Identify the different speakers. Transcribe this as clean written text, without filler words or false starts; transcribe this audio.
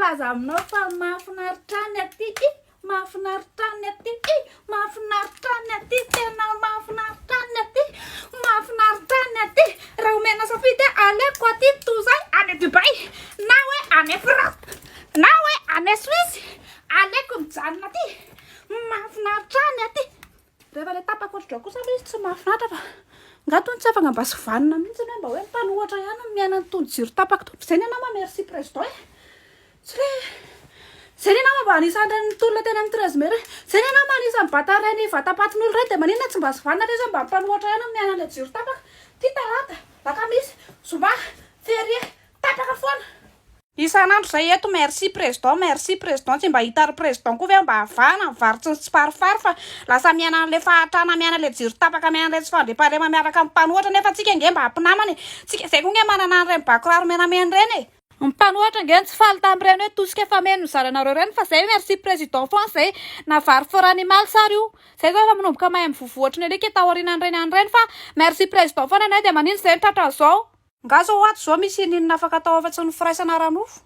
Speaker 1: milaza aminao fa mahafinaritra ny aty i, mahafinaritra ny aty i, mahafinaritra ny aty, tena mahafinaritra ny aty, mahafinaritra ny aty. Raha omena safidy hoe aleoko aty toy izay any Dubaï na hoe any France na hoe any Suisse, aleoko mijanona aty, mahafinaritra ny aty. Rehefa ilay tapaka ohatr'izao kosa aloha izy tsy mahafinaritra fa nga tony tsy afaka mba sivanina mihitsy hoe mba hoe mpanohatra ihany no miaina an'itony jiro tapaka itony fa zay ny anah merci président e! Tsy hoe zay ny anah mba anisan'ireny nitolona teny amin'ny 13 mai ireny, zay ny anah mba anisan'ny nibata ireny vatapatin'olo ireny dia maninona tsy mba sivanina re zao mba mpanohatra ihany no miaina an'ilay jiro tapaka, ty talata, lakamisy, zoma, ferié, tapaka foana. Isan'andro zay eto merci président merci président tsy mba hita ry président koa ve mba havahana ny vary tsy ny tsiparifary fa lasa miaina an'le fahantrana miaina le jiro tapaka miaina le tsy fandriampahalema miaraka amin'ny mpanohatra nefa tsika nge mba mpinamana e tsika zay koa nge manana an'ireny ba kiraro menamena ireny e ny mpanohatra nge no tsy faly tamin'ireny hoe tosika fameno ny zaranareo ireny fa zay merci président foana zay na vary for animal sary io zay zao efa manomboka mahay mivovoa ohatry ny alika taorianan'ireny any ireny fa merci président foana anay dia manino zay no tratran'izao Nga zao ato zao misy ininona afaka atao afa-tsy ny firaisana ara-nofo?